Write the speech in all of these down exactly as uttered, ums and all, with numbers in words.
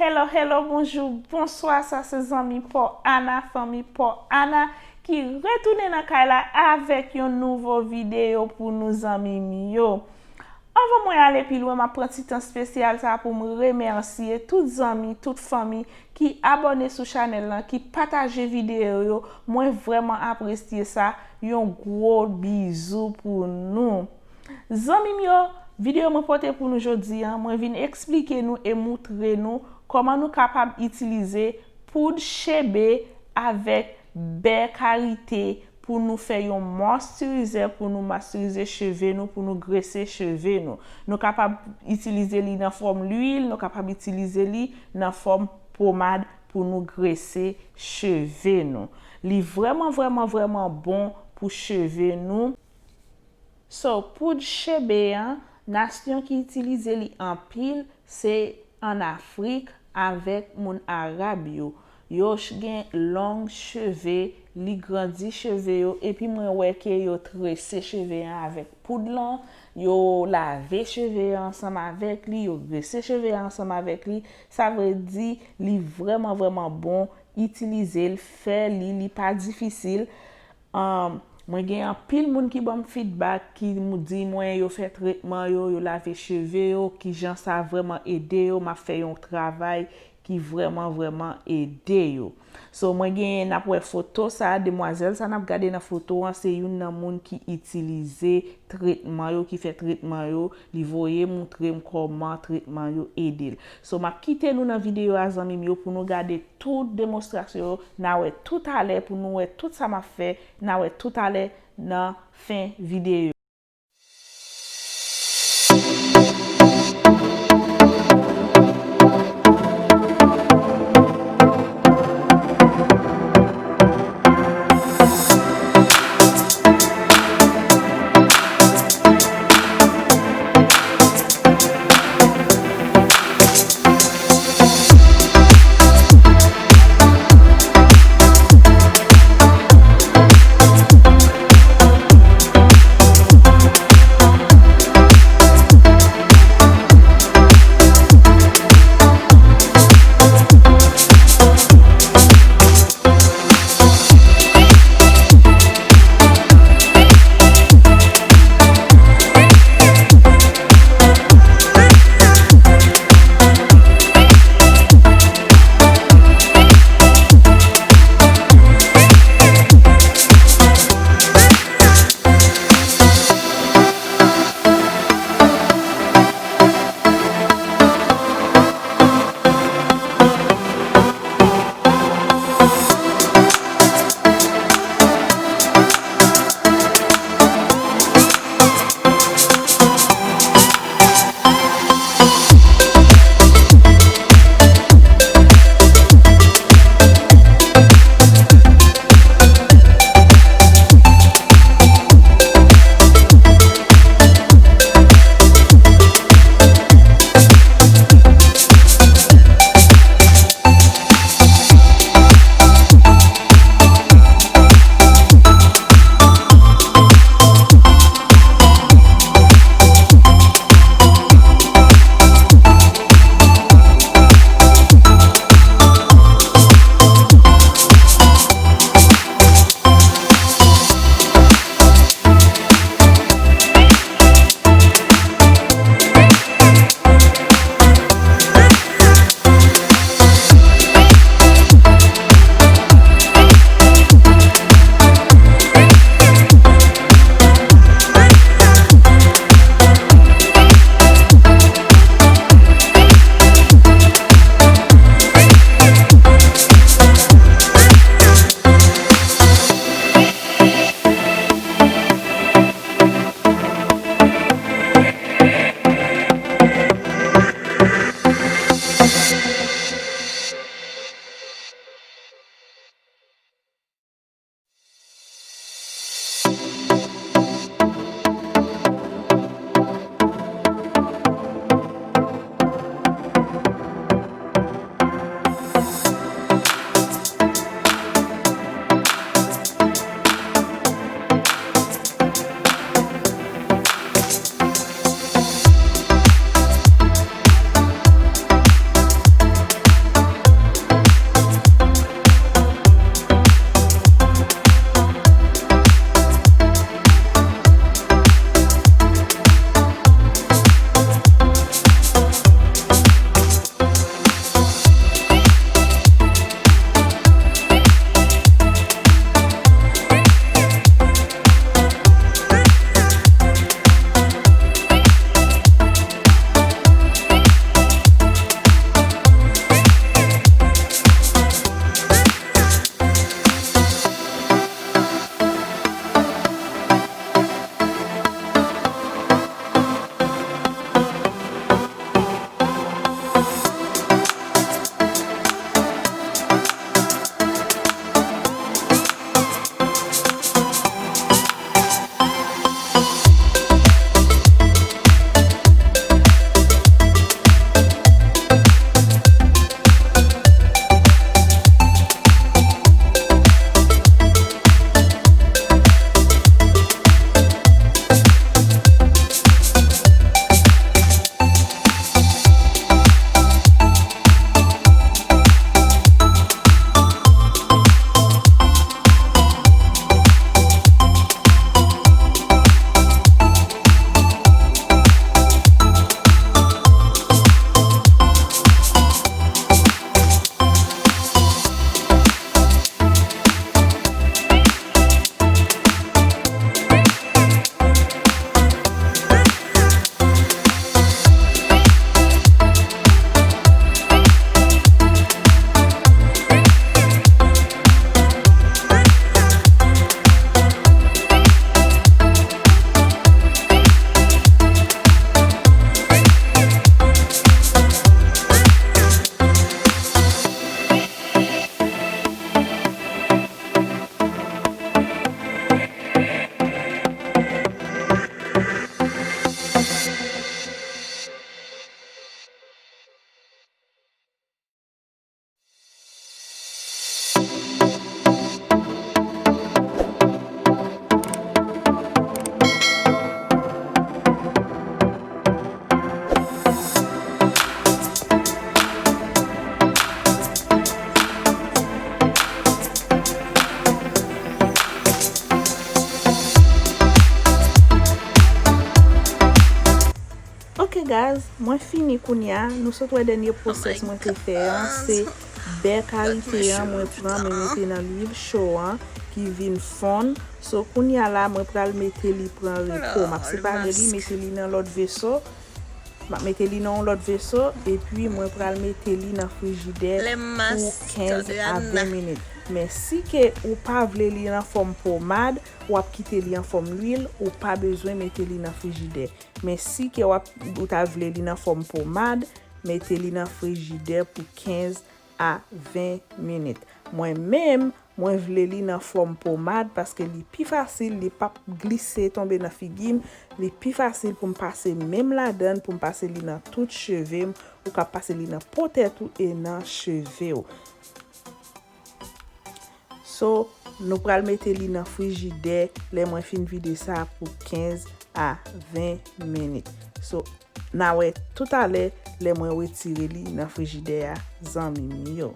Hello, hello, bonjou, bonswa, sa se zanmi pa w Ana, fanmi pa w Ana, ki retounen nan kay la avèk yon nouvo videyo pou nou, zanmi m yo. Anvan mwen ale pi lwen, m ap pran ti tan espesyal sa pou m remèsye tout zanmi, tout fanmi ki abòne sou chanèl lan, ki pataje videyo yo. Mwen vrèman apresye sa. Yon gwo bizou pou nou. Zanmi m yo, videyo mwen pote pou nou jodi a, mwen vin eksplike nou e moutre nou kòman nou kapab itilize poud chebe avèk bè karite pou nou fè yon moisturizè, pou nou moisturize cheve nou, pou nou grese cheve nou. Nou kapab itilize li nan fòm lwil, nou kapab itilize li nan fòm pomad pou nou grese cheve nou. Li vrèman, vrèman, vrèman bon pou cheve nou. So, poud chebe an, nasyon ki itilize li anpil, se ann Afrik avèk moun Arab yo. Yo ch-, gen long cheve, li grandi cheve yo, epi mwen wè ke yo trese cheve an avèk poud lan, yo lave cheve an ansanm avèk li, yo grese cheve an ansanm avèk li. Sa vle di, li vrèman, vrèman bon, itilize l, fè li, li pa difisil. Ahn, mwen gen anpil moun ki ban m feedback, ki m-, di mwen yo fè tretman yo, yo lave cheve yo, kijan sa vrèman ede yo, m ap fè yon travay ki vrèman, vrèman ede yo. So, mwen genyen, n ap wè foto sa, demwazèl sa n ap gade nan foto an, se youn nan moun ki itilize tretman yo, ki fè tretman yo, li voye moutre m kòman tretman yo ede l. So, m ap kite nou nan videyo a, zanmi m yo, pou nou gade tout demonstrasyon yo, n a wè toutalè, pou nou wè tout sa m ap fè, n a wè toutalè nan fen videyo. Guys, mwen fini kounye a. Nou sot wè dènye pwosès mwen te fè an, se bè karite an mwen pran, mwen mete nan lwil cho an ki vin fonn. So kounye a la, mwen pral mete li pran repo. M ap separe li, mete li nan lòt veso. M ap mete li nan yon lòt veso, epi mwen pral mete li nan frijidè pou kenz a ven minit. Men si ke ou pa vle li nan fòm pomad, w ap kite li an fòm lwil, ou pa bezwen mete li nan frijidè. Men si ke w ap, ou ta vle li nan fòm pomad, mete li nan frijidè pou kenz a ven minit. Mwen menm, mwen vle li nan fòm pomad paske li pi fasil, li p ap glise tonbe nan figi m, li pi fasil pou m pase menm ladan l, pou m pase li nan tout cheve m, ou ka pase li nan po tèt ou e nan cheve w. So, nou pral mete li nan frijidè lè mwen fin vide sa pou kenz a ven minit. So, n a wè toutalè lè mwen retire li nan frijidè a, zanmi m yo.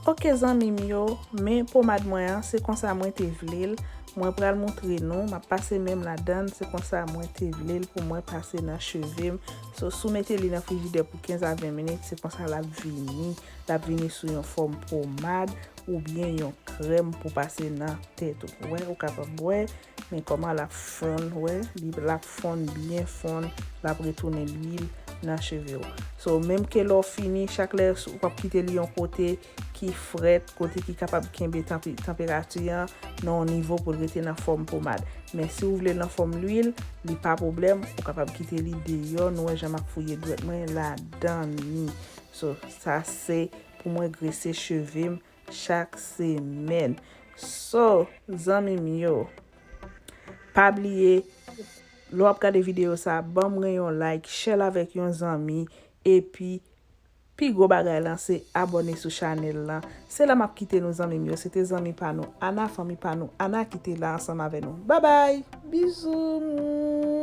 Ok, zanmi m yo, men pomad mwen an, se konsa mwen te vle l. Mwen pral moutre nou, m ap pase menm ladan l, se konsa mwen te vle l pou mwen pase nan cheve m. So, si w mete li nan frijidè pou kenz a ven minit, se konsa l ap vini. L ap vini sou yon fòm pomad oubyen yon krèm pou pase nan tèt ou. Wè, ou kapab wè, men kòman l ap fonn, wè, li, l ap fonn byen fonn, l ap retounen lwil nan cheve w. So, menm ke lè w fini, chak lè w ap kite li yon kote ki frèt, kote ki kapab kenbe tanpe-, tanperati an nan yon nivo pou l rete nan fòm pomad. Men si w vle l nan fòm lwil, li pa pwoblèm, ou kapab kite li deyò, nou wè jan m ap fouye dwèt mwen ladan li. So, sa se pou mwen grese cheve m chak semèn. So, zanmi m yo, pa bliye, lè w ap gade videyo sa, ban mwen yon like, share l avèk yon zanmi, epi pi gwo bagay lan se abòne sou chanèl lan. Se la m ap kite nou, zanmi m yo. Se te zanmi pa nou, Ana, fanmi pa nou, Ana ki te la ansanm avè nou. Babay! Bizou!